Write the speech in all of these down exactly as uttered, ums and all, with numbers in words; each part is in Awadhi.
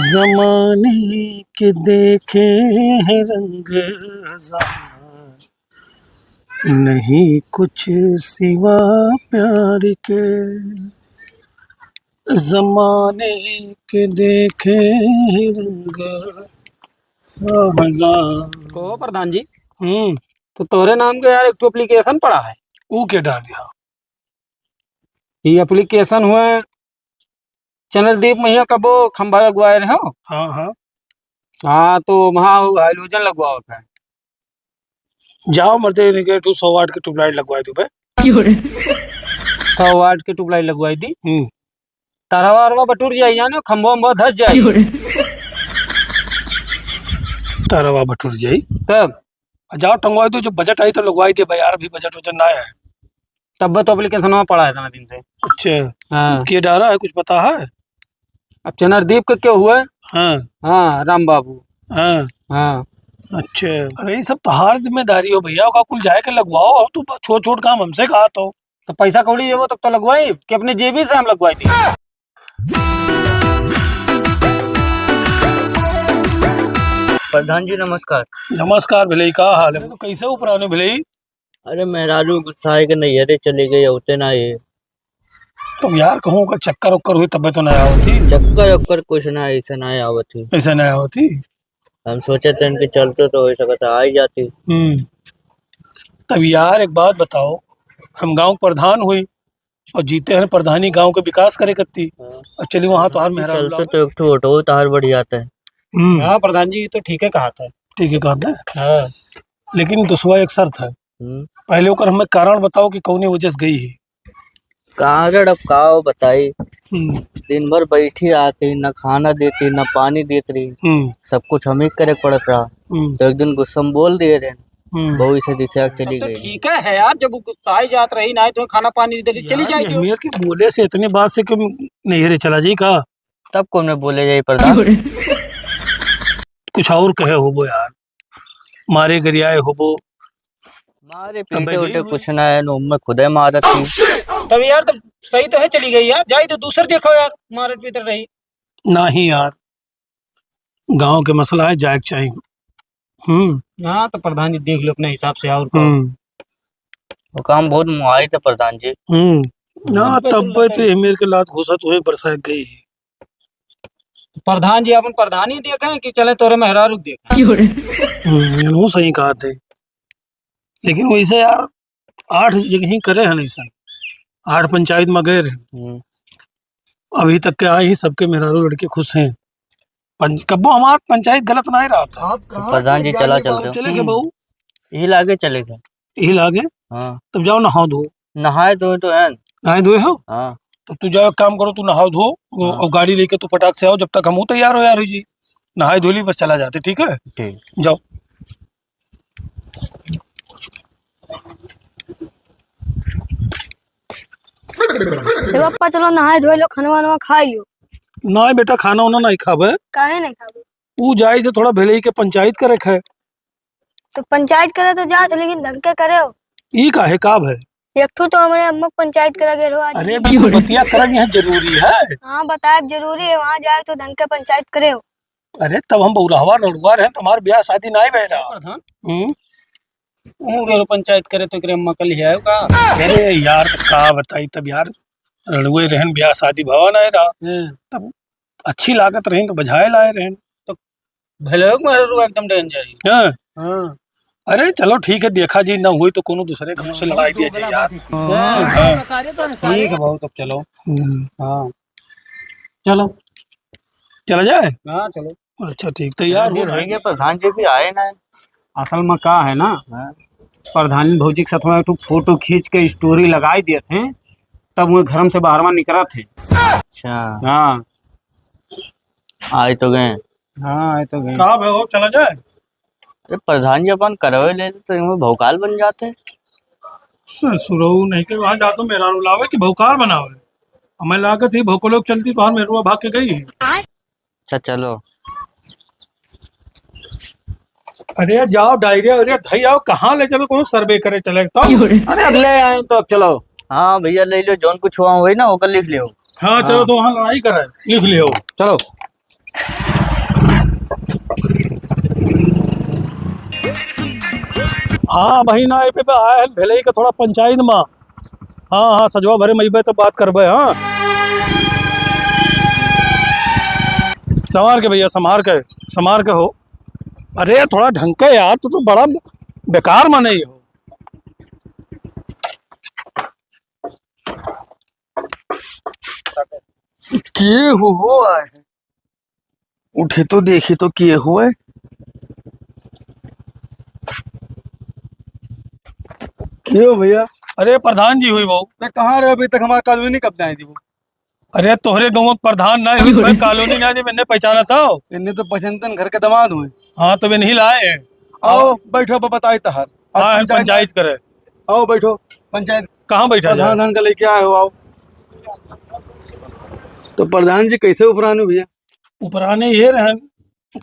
जमाने के देखे हैं रंग हजार, नहीं कुछ सिवा प्यार के। जमाने के देखे हैं रंग हजार। को प्रधान जी, हम्म। तो तोरे नाम के यार एक ठो application पड़ा है। ऊ के डाल दिया? ये application हुए चनरदीप महिया कबो खंभा लगवाए रहे हो? हाँ, हाँ। हाँ, तो वहाँ वो halogen लगवाओ का। जाओ मर्दे, इनके तू सौ वाट के ट्यूबलाइट लगवाए दो बे। सौ वाट के ट्यूबलाइट लगवाई दी। हम्म। तारवा वारवा बटुर जाई, जानो, खंभो वंभो धस जाई। तारवा बटुर जाई। तब? आ, जाओ टंगवाई दो, जब बजट आई तब लगवाई दे भाई यार, अभी बजट वजट ना आया है। तब तो एप्लीकेशनवा पड़ा है इतना दिन से। अच्छा। हाँ। के डारा है, कुछ पता है? अब चनरदीप के क्यों हुआ? हाँ। हाँ, राम बाबू। हाँ। हाँ। अच्छा। अरे, ये सब तोहार जिम्मेदारी हो भैया, ओका कुल जाए के लगवाओ, अब तू छोट छोट काम हमसे कहा तो। तो पैसा कौड़ी देबो तब तो लगवाई, कि अपने जेबी से हम लगवाई दी। प्रधान जी, नमस्कार। नमस्कार भिलई, का हाल है? तो कैसे उपरानो भिलई? अरे, मेहरारू गुस्साए के नैहरे चली गई, अउते ना ये। तो यार, कहूँ का चक्कर उक्कर हुई, तबे तो ना आवत ही। चक्कर उक्कर कुछ ना, ऐसे ना आवत ही। ऐसे ना आवत ही। हम सोचे थे इनके चलते तो हो सकता आ ही जाती। हम्म। तब यार, एक बात बताओ, हम गाँव के प्रधान हुई, और जीते हैं प्रधानी गाँव के विकास करे करती। हाँ। अब चली वहाँ तोहार मेहरारू चलते लाओ। तो एक ठो ऑटो तोहार बढ़ जाता है। हम्म। हाँ, प्रधान जी, ये तो ठीक है कहा था। ठीक है कहा था। हाँ। लेकिन दोस्तवा, एक शर्त है। हम्म। पहले ओकर हमें कारण बताओ कि कौने वजह से गई है। कारण अब का बताई? हम्म। दिन भर बैठी रहती, ना खाना देती, ना पानी देत रही। हम्म। सब कुछ हम ही करे पड़त रहा। हम्म। तो एक दिन गुस्सा में बोल दिए रहे, हम्म। बहू इसे दिशा तब चली तो गई। ठीक है यार, जब वो गुस्साए जात रही ना, तो खाना पानी दे दे, चली यार, जाए ये जो। मेरे के बोले से इतने बात से क्यों नैहरे चला जाई का? तब कौन में बोले जाई प्रधान? कुछ और कहे होबो यार, मारे गरियाए होबो। मारे तब पीटे भाई उटे कुछ ना है, नो मैं खुदे मारत थी। तब यार, तब सही तो है, चली गई यार, जाई तो दूसर देखो यार, मारत पीटत रही। नहीं यार, गाँव के मसला है, जाए के चाही। हम्म। हाँ, तो प्रधान जी देख लो अपने हिसाब से और कहो। हम्म। वो काम बहुत मुहाई था प्रधान जी। हम्म। ना, तब तब तो ये मेरे के लात घुसा तुहे बरसात गई। प्रधान जी अपन प्रधानी देखे कि चले तोरे मेहरारू देखे? हम्म, इनहू सही कहा थे। लेकिन वैसे यार, आठ जगह ही करे हैं ऐसा, आठ पंचायत में गए रहे। हम्म। अभी तक के आए ही, सबके मेहरारू लड़के खुश हैं। पंच-, कब्बो हमार पंचायत गलत ना ही रहा था। आप तो कहाँ प्रधान के जी, चला ज्ञानी चलते बाप हो। चले के बहू? यही लागे चले गए। यही लागे? हाँ। तब जाओ नहाओ धो। नहाए धोए तो हैं। नहाए धोए हो? हाँ। तब तू जाओ, एक काम करो, तू नहाओ धो, वो, हाँ। और गाड़ी लेके तू फटाक से आओ, जब तक हम तैयार हो यार हो जी। नहाए धो ली, बस चला जाते, ठीक है? ठीक। जाओ। ए पप्पा, चलो नहाए धोए लो, खाना वाना खाई लो। ना बेटा, खाना वाना नहीं खाबे। काहे नहीं खाबे? ऊ जाई थे थोड़ा भिलई के पंचायत करे खे। तो पंचायत करे तो जा, लेकिन ढंग के करे हो। ई काहे, का भय? एक ठो तो हमरे अम्मा के पंचायत करे गए हो आज। अरे बिल्कुल, बतिया करब यहाँ जरूरी है। हाँ, बताए जरूरी है, वहाँ जाए तो ढंग के पंचायत करे हो। अरे तब हम बौरहवा रड़ुआ रहे, तुम्हार ब्याह शादी नाई भय रहा। प्रधान? हम्म? ऊ गेलो पंचायत करे तो एकरे अम्मा के लिहे आयो का? अरे यार, तो का बताई तब यार, रड़ुए रहन, ब्याह शादी भवा नाई रहा। हम्म। तब अच्छी लागत रही तो बजाए लाए रहन। तो भले हो मेहररुआ एकदम danger ही। हाँ। हाँ। अरे चलो ठीक है, देखा जी ना हुई तो कोनो दूसरे गाँव से लड़ाई दिया जाए यार। हाँ। हाँ। ठीक है बहुत, अब चलो। हम्म। हाँ। चलो। चला जाए? हाँ, चलो। अच्छा ठीक, तैयार हो रहेंगे, प्रधान जी भी आए ना। असल में का है ना, हाँ। प्रधान भौजी के साथ में एक ठो फोटो खींच के story लगाई दिए थे, तब वो घर से बाहर में निकला थे। अच्छा। हाँ। आए तो गए। हाँ, आए तो गए। का भय हो, चला जाए? अरे, प्रधान जी अपन करवे ले तो इनमें भौकाल बन जाते। ससुरऊ नहीं के वहाँ जा तो मेहरारू लावे कि भौकाल बनावे। हमें लागत ही भौकलो के चलती तो हम मेहरुआ भाग के गई है। अच्छा, चलो। अरे, जाओ, डायरिया, अरे, धई आओ, कहाँ ले चलो, कोनो सर्वे करे चले तो। अरे, अब ले आए तो अब चलो। हाँ भैया, ले लो, जौन कुछ हुआ वही ना, ओकर लिख लियो। हाँ, चलो, हाँ। तो वहाँ लड़ाई करे, लिख लियो। चलो। हाँ, अबहीं ना आए पे, पे आए हैं, भेलई के थोड़ा पंचायत मा। हाँ, हाँ, सजवा भरे में अइबे तो बात करबे, हाँ। संभार के भइया, संभार के, संभार के हो। अरे, थोड़ा ढंग के यार, तू तो बड़ा बेकार मनई हो। के हो, हो आए हैं? उठे तो देखी तो के हुए। के हो भइया? अरे प्रधान जी हुई बहू। मैं कहाँ रहे अभी तक, हमार कॉलोनी कब जाए दी वो? अरे तोहरे गाँव के प्रधान ना हुई, मैं कॉलोनी ना दी, मैंने पहचाना था। इन्हें तो पहचानते हैं, घर के दामाद हुए। हाँ, तो वे नहीं लाए हैं। आओ, बैठो, अब बताई तहार। हाँ, हम पंचायत पंचायत करे। आओ, बैठो, पंचायत। कहाँ बैठा जाए? प्रधान धन का लेके आए हो, आओ। तो प्रधान जी कैसे उपरान हो भइया? उपराने ये रहन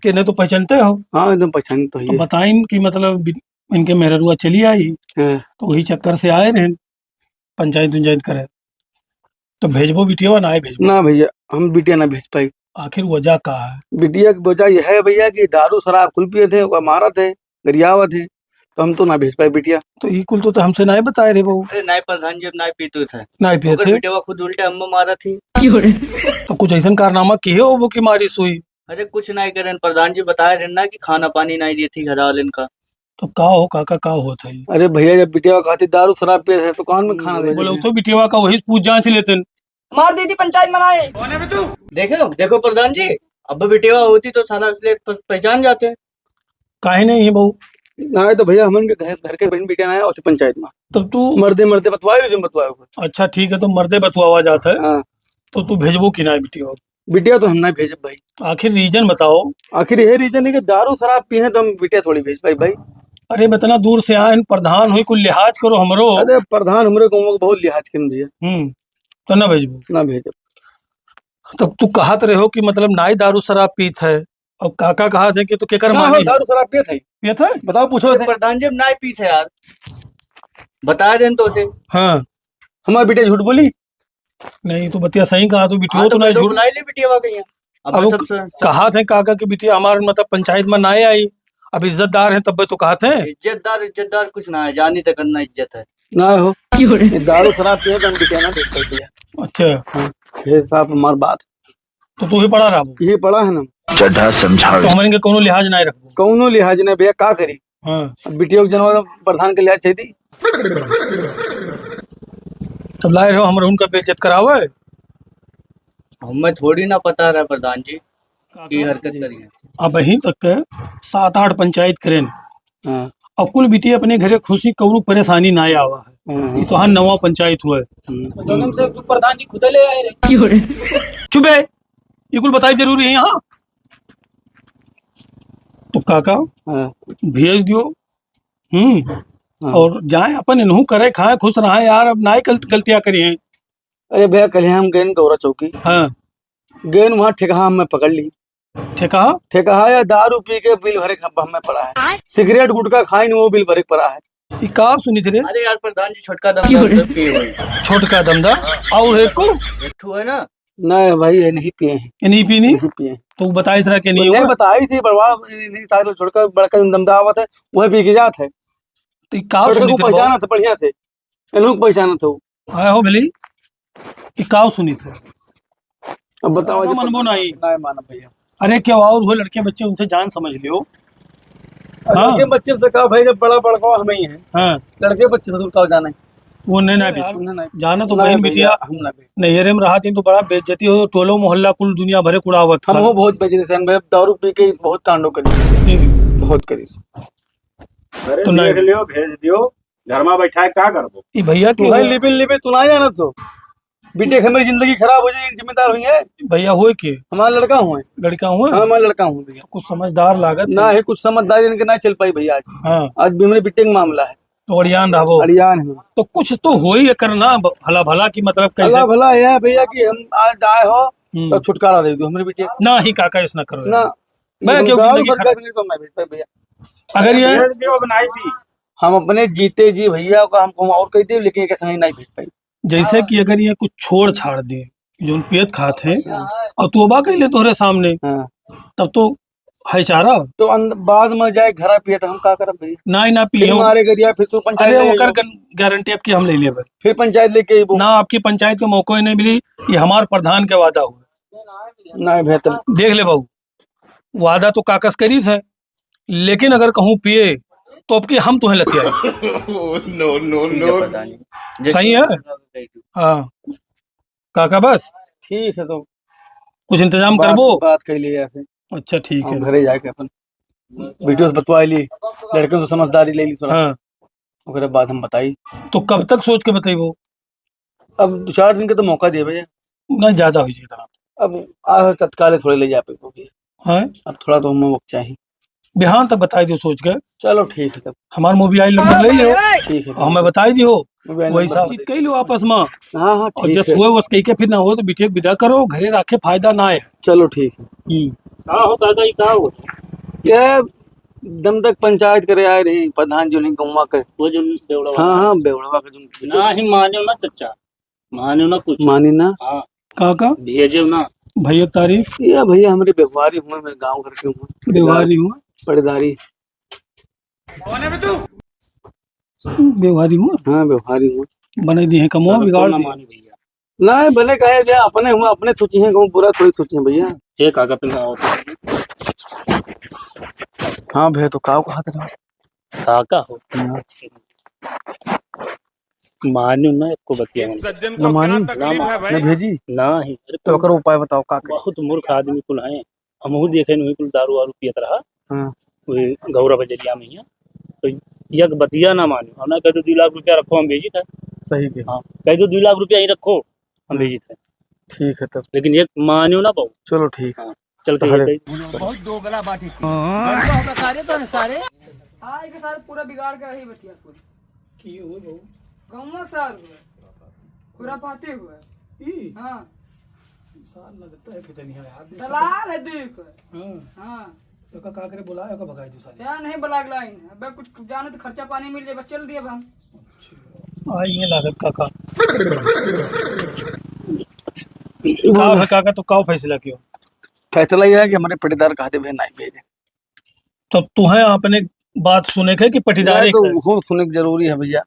कि नहीं तो पहचानते हो। हाँ, एकदम पहचान तो तो है। बताइन कि मतलब बि-, इनके मेहररुआ चली आई, हाँ। तो वही चक्कर से आए रहन पंचायत उंचायत करे। तो भेजबो बिटिया, ना भेजबो? ना भइया, हम बिटिया ना भेज पाई। आखिर वजह का है? बिटिया की वजह यह है भइया कि दारू शराब कुल पिए थे, ओका मारत है, गरियावत है, तो हम तो ना भेज पाए बिटिया। तो ई कुल तो, तो हमसे नाहीं बताए रहे बहू। अरे नाहीं प्रधान जी, अब नाहीं पीतू थे। नाहीं पिए ओकर थे? बिटिया खुद उल्टे अम्मा मारा थी। तो कुछ ऐसन कारनामा किहे होबो कि मारी सुई? अरे कुछ नाहीं करेन प्रधान जी, बताए रहे ना कि खाना पानी नाहीं दी थी घर वाले इनका। तो का हो काका, का होत है? अरे भइया, जब बिटिया खातिर दारू शराब पिए थे तो कौन में खाना दे बोले देते? तो बिटिया का वही पूछ जांच लेते। मार दी थी पंचायत मनाए। देखो, देखो प्रधान जी, अब बिटिया होती तो साला असले प-, पहचान जाते। काहे नहीं है बहू? नाहीं तो भइया, हमन के घर, घर के बहन बिटिया ना आए होती पंचायत में। तब तू मर्दे, मर्दे बतवाए, जो बतवाए हो। अच्छा ठीक है, तो मर्दे बतवावा जात है। हाँ। तो तू भेजबो कि नाहीं बिटिया? बिटिया तो हम नाहीं भेजब भाई। आखिर reason बताओ। आखिर यही reason है कि दारू शराब पिए हैं तो हम बिटिया थोड़ी भेज पाई भाई। अरे, हम इतना दूर से आए हैं, प्रधान हुई, कुछ लिहाज करो हमरो। अरे, प्रधान हमरे गाँव के बहुत लिहाज करें भइया। हम्म, तो ना भेजबो? ना भेजब। तब तू कहत रहे हो कि मतलब नाहीं दारू शराब पीत है, और काका कहत है कि तू केकर ना हो, मानी है? दारू शराब पियत है। पियत है? बताओ, पूछो अरे से। प्रधान जी, हम नाहीं पीत है यार, बता देन तो से। हाँ। हमार बिटिया झूठ बोली? नहीं, तू बतिया सही कहा, तू बिटिया हाँ, तो तो नाहीं बैठो, झूठ। बुलाई ले बिटिया कहीं। अब अब वो सब स-, सब कहा थे काका कि बिटिया हमार मतलब पंचायत में ना आई, अब इज्जतदार है तब तो कहा थे। इज्जतदार, इज्जतदार कुछ ना है, जानी तक करना इज्जत है। ना हो। क्यों रे? ये दारू शराब पिए तो हम बिटिया ना देख पाई भइया। अच्छा। हाँ, ये साहब हमार बात। तो तू ही पड़ा रहा वो? ये पड़ा है ना। चड्ढा समझावे। तो हमरे के कौनो लिहाज ना रखबो? कौनो लिहाज ना भइया, का करी? हाँ। अब बिटिया के जनवा प्रधान के लिहाज चाहिए थी। तब लाए रहो, हमरे उनका बेइज्जत करावे। हमें थोड़ी ना पता रहा प्रधान जी, का की का हरकत जी? करी है। अबहीं तक के सात आठ पंचायत करेन। हाँ। अब कुल बिटिया अपने घरे खुशी, कौनो परेशानी ना आवा है। हाँ, हाँ। ये तो हर नवा पंचायत हुआ है। हम्म। तो जन्म से तू प्रधान जी खुदे ले आए रहे। क्यों रे? चुप है, ये कुल बताई जरूरी है यहाँ? तो काका, हाँ। भेज दियो। हम्म। हाँ। और जाए अपन इनहू करे, खाए, खुश रहे यार, अब नाहीं गलत-, गलतियाँ करी हैं। अरे भइया, कल हम गए न गौरा चौकी। हाँ। गए न वहाँ ठेकहा हमें पकड़ ली। ठेकहा? ठेकहा या दारू पी के बिल भरे के हमें पड़ा है। सिगरेट गुटखा खाइन वो बिल भरे के पड़ा है। ई का सुनित रे? अरे यार प्रधान जी, छोटका दमदा पिए भाई। छोटका दमदा? और एक को? एक ठो है ना? नहीं भाई, ये नहीं पिए हैं। ये नहीं पीनी? नहीं पिए हैं। तो बताई सरा के नहीं नहीं, होगा? बताई थी, बड़वा, ये नहीं था, तो छोटका बड़का जो दमदा आवत है, वह पी के जात है। तो ई का छोटका सुनित को रे बाबू? पहचानत है बढ़िया से, इन्हों को पहचानत हो। हाँ हो भली, ई का सुनित है? अब बताओ का जी, मनबो नहीं। नहीं मानब भइया। अरे, क्या और हो, लड़के बच्चे, उनसे जान समझ लियो। हाँ। लड़के बच्चे से का भाई, जब बड़ा बड़का हम ही हैं। हाँ। लड़के बच्चे से दूर का जाना है। वो नहीं ना भी। उन्हें नहीं। जाना तो ना बहन भइया, बिटिया हम ना भी। नैहरे में रहा दिन तो बड़ा बेइज्जती हो, टोलो मोहल्ला कुल दुनिया भरे कुड़ावत हम था। हो बहुत बेइज्जती से, भैया दारू पी के बहुत तांडव करी। ठीक। बहुत करी। अरे तो देख नहीं। लियो, भेज दियो, घर में बैठा है, का करबो? ई भैया तू के है हो? लिबिन लिबिन, तू ना जानत हो। बिटिया के हमारी जिंदगी खराब हो जाए, जिम्मेदार हुई है। भैया होए के? हमारा लड़का हुआ है। लड़का हुआ है? हाँ, हमारा लड़का हुआ है भैया। कुछ समझदार लागत ना है। है, कुछ समझदारी इनके ना चल पाई भैया आज। हाँ। आज भी हमारे बिटिया का मामला है। तो अड़ियान रहबो। अड़ियान है। तो कुछ तो होई एकर ना, ब-, भला भला की मतलब कैसे? भला भला यह है भैया कि हम आज आए हो, हम्म। तो छुटकारा दे दो हमारे बिटिया को। ना ही काका, ऐसा ना करो ना। यार। मैं क्यों दारू जिंदगी सरकार खराब? से नहीं तो मैं भेज पाई भैया। अगर ये भेज दियो, अब नहीं पी। हम अपने जीते जी भैया को हमको और कह दे, लेकिन एक ऐसा नहीं, नहीं भेज पाई। जैसे कि अगर ये कुछ छोड़ छाड़ दे, जो पियत खात है, हाँ। और तोबा कह ले तोहरे सामने, हाँ। तब तो है चारा? तो अन-, बाद में जाए घरा पिए तो हम का करब भैया? नहीं, ना फिर पियो। मारे गरिया, फिर तू पंचायत अरे, ले ओकर जाओ। गन-, गारंटी आपकी हम ले लेबे। फिर पंचायत लेके अइबो। ना, आपकी पंचायत के मौको ही नहीं मिली, ये हमार प्रधान के वादा हुआ। नहीं भैया, तब देख ले बाबू, वादा तो काकस करी थे, लेकिन अगर कहूँ पिए, तो अब की हम तुहें लतियाए। No, no, no। पता नहीं। सही है? हाँ। काका बस? ठीक है, तो कुछ इंतजाम बात, करबो? बात कर लिए ऐसे। अच्छा, ठीक हम है। घरे जाके अपन बिटियो से बतवा ली, लड़के से समझदारी ले ली थोड़ा। हाँ। ओकरे बाद हम बताई। तो कब तक सोच के बतइबो? अब दो चार दिन के तो मौका देबे। नहीं, ज्यादा हो जाए इतना। अब आ तत्काल थोड़े ले जा पे। हैं? अब थोड़ा तो हम वक्त चाहिए। बिहान तक बताई दियो सोच के। चलो ठीक है तब। हमार मोबाइल नंबर ले लियो। ठीक है, और हमें ठीक है। बताई दियो। मोबाइल वही नंबर सब बता चीज कही लो आपस में। हाँ, हाँ, और ठीक जस है। हुए वस कही के फिर ना हो तो बिटिया के विदा करो, घरे राखे फायदा ना है। चलो ठीक है। हम्म। का हो दादा, ई का हो? ये दम तक पंचायत करे आए रही, प्रधान जी नहीं गौवा के। वो जो बेवड़ा हाँ, वाला। हाँ, बेवड़वा के जो ना ही मान्यो ना चच्चा, मान्यो ना कुछ। मानी ना। हाँ। का, का? भेजे ना। भैया तारीफ। ये भैया हमरे व्यवहारी हुए, मेरे गांव घर के हुए। व्यवहारी हुए। पड़दारी। व्यवहारी हुए। हाँ, व्यवहारी हुए। बने दी है कमवा बिगाड़ ना दी। मानी भैया। नहीं, बने कहे जे अपने हुए, अपने सोची हैं, कहूँ बुरा थोड़ी सोची हैं भैया। ये काका पे ना होता। हाँ भैया, तो का कहा था? काका हो। हाँ। मानू ना, एको बतिया एक मत। सज्जन को ना मानी? क्या तकलीफ है भाई? ना भेजी? ना ही। अरे तो ओकर उपाय बताओ, का करी? बहुत मूर्ख आदमी कुल हैं। हमहू देखे नहीं कुल दारू वारू पियत रहा। हाँ। वही गौरा बजरिया में ही है। तो यक बतिया ना मानो। और ना कह दो, "दो लाख रुपया रखो, हम भेजी था।" सही के। हाँ, कह दो, "दो लाख रुपया ही रखो, हम हाँ। भेजी था।" ठीक है तब। लेकिन एक मानो ना बहु। चलो ठीक। हाँ, चल तो के हरे। ये कही। बहुत दोगला बात है। गंदा होता सारे तो सारे। हाँ, एक सारे पूरा बिगाड़ के रही बतिया पूरी। की हो बहू? गौवा सार हुआ। खुरापाती हुआ। ई? हाँ। सार लगता है कितनी है यार। दलाल है, देख। हाँ। हाँ। तो का, का करे बुलाए, का भगाई दो सारे? क्या नहीं बुला के लाई? अबे कुछ जाने तो खर्चा पानी मिल जाए, बस चल दिए अब हम। अच्छा। आई है लागत काका। का है काका, तो का फैसला कियो? फैसला यह है कि हमारे पटीदार कहते भैया नहीं भेजे। तो तुहें अपने बात सुने के कि पटीदार नहीं, तो एक है? वो सुने के जरूरी है भैया,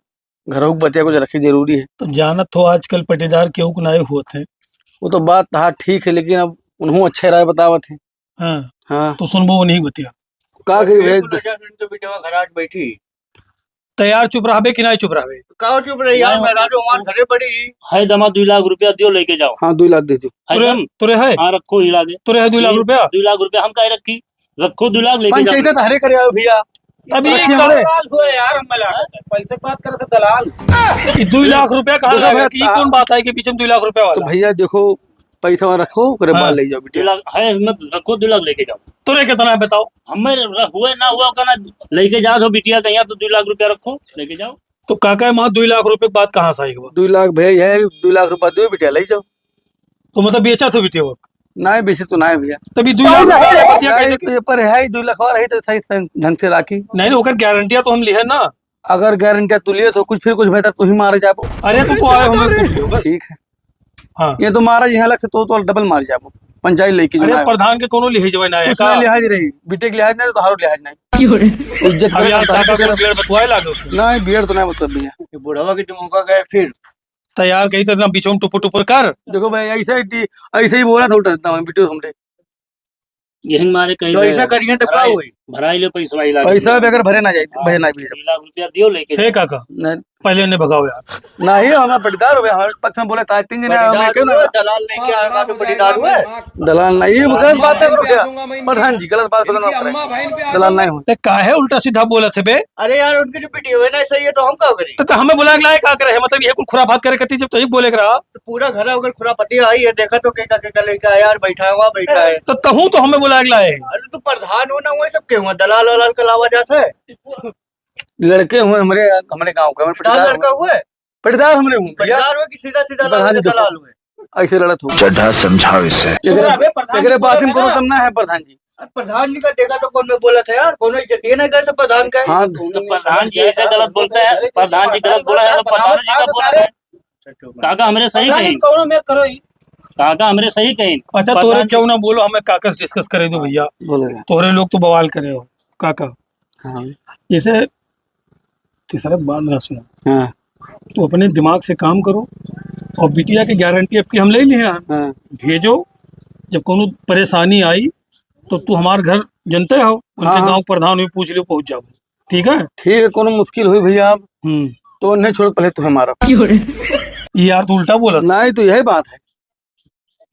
घरों के बतिया कुछ रखे जरूरी है। तो जानत हो आजकल पटीदार केहू के नाई होत है। वो तो बात हाँ ठीक है, लेकिन अब उन्हों अच्छे राय बतावत है। हाँ। हाँ। तो सुनबो उन्हीं बतिया। का करी भाई? तो बेटवा घराट बैठी। तैयार चुप रहबे कि नाई चुप रहबे? का चुप रही यार, ना। मैं राजू हमार घरे पड़ी। है दमा, दो लाख रुपया दियो, लेके जाओ। हाँ, दो लाख दे दो। है तुरे, दम? तुरे है? हाँ, रखो ही लागे। तुरे है दो लाख ये रुपया? दो लाख रुपया हम काहे रखी? रखो दो लाख, लेके जाओ। पंचायत तो हरे करे आओ भैया। तब ये रखिए का हमारे। दलाल हुए यार, हम मिला। हाँ? पैसे की बात करे तो दलाल। ये दो लाख रुपया कहाँ देखो लगा भैया, कि ये ता- कौन बात है कि बीच में दो लाख रुपया तो वाला? भैया देखो, पैसा वहाँ रखो, ओकरे बाद हाँ। ले जाओ बिटिया। दो लाख है, हिम्मत रखो, दो लाख लेके जाओ। तोरे कितना है बताओ? हमें र-, हुए ना हुआ का ना, लेके जाओ तो बिटिया कहीं तो दो लाख रुपया रखो, लेके जाओ। तो काका, वहाँ दो लाख रुपये के बात कहाँ से आई हुआ? दो लाख भैया, यह दो लाख रुपया दो बिटिया, ले जाओ। तो मतलब बेचा तो बिटिया वो? नहीं बेचे तो नहीं भैया। तभी दो लाख रुपया बतिया नहीं, कैसे? तो ये पर है ही दो लाख और है तो सही, सही ढंग से राखी। नहीं, नहीं, ओकर गारंटिया तो हम लिहे ना। अगर गारंटिया तू लिए तो कुछ, फिर कुछ बेहतर तू ही मारे जाबो। अरे, तू को आए हो, मैं पूछ लियो, बस। ठीक है। हाँ। ये तो मारा यहाँ लग से तो, तो डबल मार जाबो। पंचायत लेके जो अरे, ना है। प्रधान के कोनो लिहाज जवाई ना है कुछ का? ना लिहाज रही, बीटेक लिहाज नहीं तो हारो लिहाज नहीं। क्यों रे? इज्जत अब करे यार, तो काका को बियर बतवाए लागो। नहीं, बियर तो नहीं बतवा भैया। ये बुढ़वा के जो मौका गए फिर। तैयार कही तो इतना बीचों में टुपुर टुपुर कर। देखो भाई, ऐसे ही टी-, ऐसे ही बोला था उल्टा इतना वीडियो हमने। यही मारे कहीं तो ऐसा रहे। करिए तो का भराई, होई? भराई लो पैसवा ही लागे। पैसा भी अगर भरे ना जाए, हाँ, भरे ना भी। दो लाख रुपया दियो लेके हे जाओ। काका, नहीं। पहले ने भगाओ यार। नहीं, हमारा पटीदार हो गया, हमारे पक्ष में बोले ताए तीन दिन आए, हमें पटीदार क्यों ना? हुआ, दलाल नहीं क्या आएगा तो पटीदार हुआ? दलाल नहीं, ये गलत बात है, रुक गया। प्रधान जी, गलत बात बता रहे हैं। दलाल नहीं हो। ते काहे उल्टा सीधा बोलत है बे? अरे यार, उनके जो वीडियो है ना, सही है तो हम का करी? तो, तो हमें बुला के लाए का करे? मतलब ये कुल खुराफात करे करती जब तो ही बोले के रहा। तो पूरा घर अगर खुरापतिया आई है, देखा तो केका, केका लेके आया और बैठा हुआ, बैठा है। तो तहूँ तो हमें बुला के लाए। अरे तू प्रधान हो ना, वो सब के हुआ, दलाल वलाल का लावा जाता है। लड़के हुए हमरे, हमरे गाँव के, हमरे का पटीदार लड़का हुए। हुए? पटीदार हमरे हुए, भैया। पटीदार हुए कि सीधा सीधा प्रधान लाल जी देखो, दलाल हुए? ऐसे लड़त हो। चड्ढा समझाओ इसे। एकरे, अबे प्रधान एकरे जी बात में बोले कोनो ना। दम ना है प्रधान जी। अरे प्रधान जी का देखा तो कौन में बोला था यार, कोनो इज्जत ये नहीं करता प्रधान का। हाँ। तो प्रधान जी ऐसे गलत बोलता है, प्रधान जी गलत बोला है तो प्रधान जी का बोला है। काका हमरे सही प्रधान जी कही। कौनो में करो ही। काका हमरे सही कहिन। अच्छा, तोरे प्रधान जी। क्यों ना बोलो, हमें काका से discuss करे दो भैया। बोलो भैया। तोरे लोग तो बवाल करे हो, काका। हाँ। जैसे तीसरा बात ना सुनो। हाँ। तू अपने दिमाग से काम करो और बिटिया के गारंटी आपकी हम ले लिए हैं। हाँ। भेजो, जब कोनो परेशानी आई तो तू हमार घर जनते हो, उनके हाँ, हाँ। गाँव प्रधान हुई पूछ लियो, पहुँच जाओ। ठीक है? ठीक है, कोनो मुश्किल हुई भैया, आप हम्म। तो उन्हें छोड़, पहले तुम्हें मारा। ये यार, तू उल्टा बोला था। नहीं, तो यही बात है।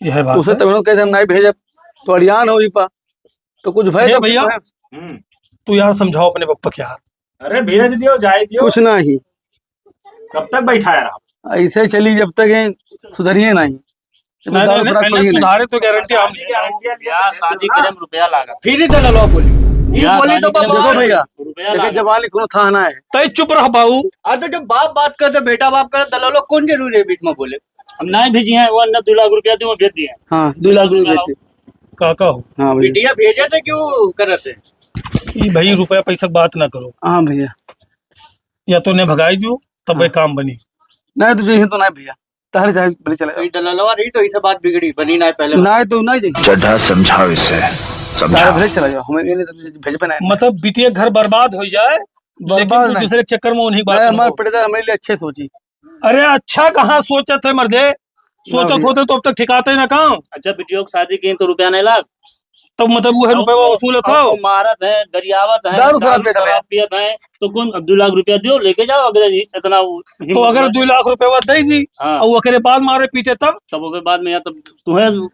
यह बात उसे है। तमिनो कहते हम नहीं भेजब, तो अड़ियान हो पा, तो कुछ भय ए तो भैया, भय। हम्म। तू यार समझाओ अपने पप्पा के यार। अरे भेज दियो, जाए दियो। कुछ नहीं। कब तक बैठाया रहा? ऐसे चली जब तक ये सुधरिए नहीं। जब नहीं, दारू नहीं, शराब नहीं, छोड़िए नहीं। सुधारे तो गारंटी हम गारंटी है। ब्याह शादी करे में रुपया लागा। फिर ही दलालो बोली। ये ब्याह बोली शादी तो करे में बाबा देखो भैया, रुपया लेकिन लागा। जबान कोनो थाना है। तय चुप रह बाऊ। अरे तो जब बाप बात करते, बेटा बाप करे, दलालो कौन जरूरी है बीच में बोले? हम नहीं भेजी हैं, वो अन्य दो लाख रुपया दे, वो भेज दिए। हाँ, दो लाख रुपया भेज दिए। काका हो। हाँ भैया। बिटिया भेजे तो क्यों करत है? ई भाई रुपया पैसा के बात ना करो। हाँ भैया। या तो ने भगाई दियो, तब हाँ। ये काम बनी। नहीं तो यही तो नहीं भैया, तारे जाए भले चला जाओ। ये दलालवा रही तो इसे बात बिगड़ी, बनी ना पहले। नहीं तो नहीं जाइए। चड्ढा समझाओ इसे, समझाओ। तारे भले चला जाओ, हमें ये नहीं तो भेज बनाए। मतलब बिटिया घर बर्बाद हो जाए, लेकिन बर्बाद तू नहीं। दूसरे के चक्कर में उन्हीं बात नहीं, हमारे सुनाओ। पटेदार हमारे लिए अच्छे सोची। अरे अच्छा कहाँ सोचत है मर्दे, ना सोचत भैया। होते तो अब तक ठिकाते ना काम। अच्छा, बिटियों की शादी की तो रुपया नहीं लाग। तब मतलब वो है अब रुपया वो, वसूलत अब हो। वो मारत है, गरियावत है, दारू शराब दारू पियत है। शराब पियत है, तो कौन अब दो लाख रुपया दियो, लेके जाओ, अगर इतना वो हिम्मत तो अगर है। दो लाख रुपया दे दी हाँ। और ओकरे बाद मारे पीटे तब? तब ओकरे बाद में या तब तुम्हें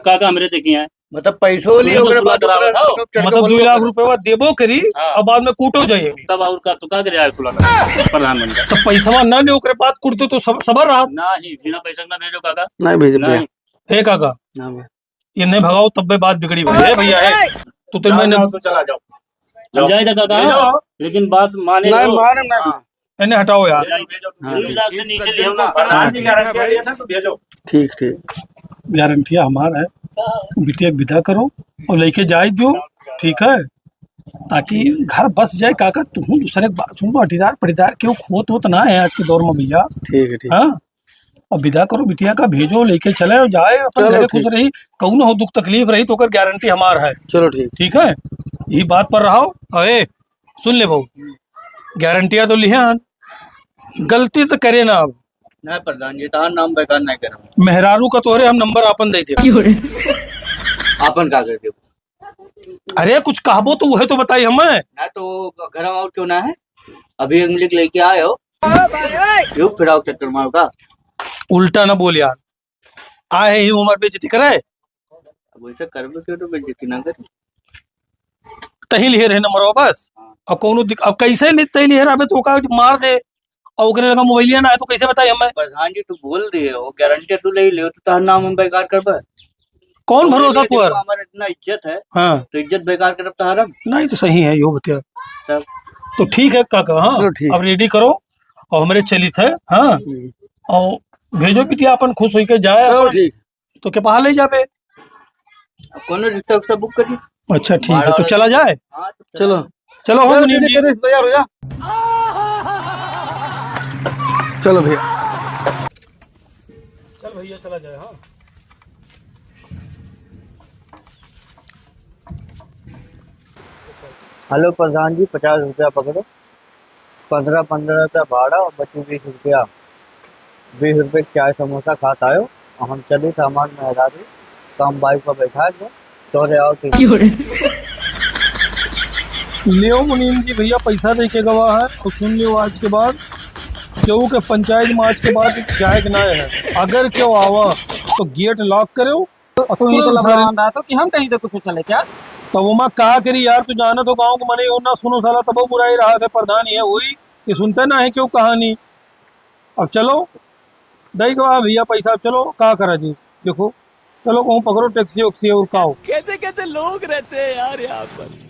काका हमरे देखी हैं। मतलब पैसो लिए तुमको ओकरे सुलह बाद करावत ओकरा हो। सब चढ़ के मतलब बोल दो लाख रुपया देबो करी हाँ। और बाद में कूटो जाइए। तब और का, तो का करे आए सुलह करा? प्रधानमंत्री। तो पैसवा ना ले ओकरे बाद कूटते तो सब, सबर रहा। ना ही, बिना पैसा ना भेजो काका। नहीं भेजे नहीं। भैया। हे काका। ना भैया। ये नहीं भगाओ तब भी बात बिगड़ी भाई। हे भैया, हे। तू तो जाओ, मैं जाओ, तो चला जाओ। हम जाओ। जाए था काका, ले जाओ। लेकिन बात माने नहीं, लो। माने ना। हाँ। इन्हें हटाओ यार। भेजो, भेजो, हाँ, भेजो। ठीक। दो लाख से नीचे लियो ना। प्रधान जी गारंटी दिया था, तो भेजो। ठीक, ठीक। गारंटिया हमार है, बिटिया के विदा करो और लेके जाए दो, ठीक है, ताकि घर बस जाए। काका, तू दूसरे के बात सुन, पटीदार, पटीदार क्यों खोत होत ना है आज के दौर में भैया। ठीक है, ठीक। हाँ, और विदा करो बिटिया का, भेजो, लेके चले और जाए अपन चलो, घरे खुश ठीक। रही। कौनो हो दुख तकलीफ रही तो ओकर गारंटी हमार है। चलो, ठीक। ठीक है, ये बात पर रहो। अरे, सुन ले बहू, गारंटिया तो लिहे हन, गलती तो करे ना अब। नहीं प्रधान जी, तहार नाम बेकार नहीं करब। मेहरारू का तोहरे हम नंबर आपन दे देब। क्यों रे? आपन का कर देब? अरे कुछ कहबो तो वह तो बताई हमें। ना तो घर और क्यों ना है, अभी हम लिख लेके आए हो, क्यों फिराव चक्कर मारो का? उल्टा ना बोल यार, आए ही उम्र बेइज्जती करे। अब वैसे करबे क्यों तो बेइज्जती ना करे। तही लिहे रहे नंबरवा बस। हाँ। अब कौनो दिक-, अब कैसे ले-, तही लिहे रहबे तो ओका मार दे, और ओकरे लगा मोबाइलिया ना है तो कैसे बताई हमें? प्रधान जी, तू बोल दिए हो, गारंटी तू ले ले, तो तार नाम हम बेकार करबे? कौन बोले भरोसा नहीं, तू देखो, हमारा इतना इज्जत है, हाँ। तो इज्जत बेकार करब तार हम? नहीं तो सही है, यो बतिया। तब? तो ठीक है काका, हाँ, चलो ठीक। अब रेडी करो और हमरे चलित है, हाँ, हम्म। और भेजो बिटिया अपन खुश होके जाए चलो अपन। ठीक। तो के पहा ले जाबे? अब कौनो रिक्शा उक्शा बुक करी। अच्छा, ठीक है, तो चला जाए? हाँ, तो चलो। चलो, हो चलो, मुनीम जी। चलो, तैयार हो जा। चलो भैया। चल भैया, चला जाए, हाँ। हेलो प्रधान जी, पचास रुपया पकड़ो। पन्द्रह पन्द्रह रुपया भाड़ा और बची बीस रुपया। बीस रुपये के चाय समोसा खात आयो और हम चलित हमार मेहरारू काम बाइक पर बैठा के तोरे आओ तो। क्यों रे? लियो मुनीम जी, भैया पैसा दे के गवा है और सुन लियो आज के बाद केहू के पंचायत में आज के बाद जाए के ना है। अगर केहू आवा तो गेट लॉक करो। तो और तू ही तो तुरंत लफड़ा सारे बांधा तो कि हम कहीं से कुछ चले क्या? तब ओमा का करी यार, तू जानत हो गाँव के मनई हो ना, सुनो साला तबो बुराई रहत है, प्रधान ये होई कि सुनते ना है क्यों कहानी। अब चलो, दई गवा भैया पैसा, चलो का करा जी, देखो, चलो कहूँ पकड़ो टैक्सी वैक्सी और का हो। कैसे कैसे लोग रहते हैं यार यहाँ पर।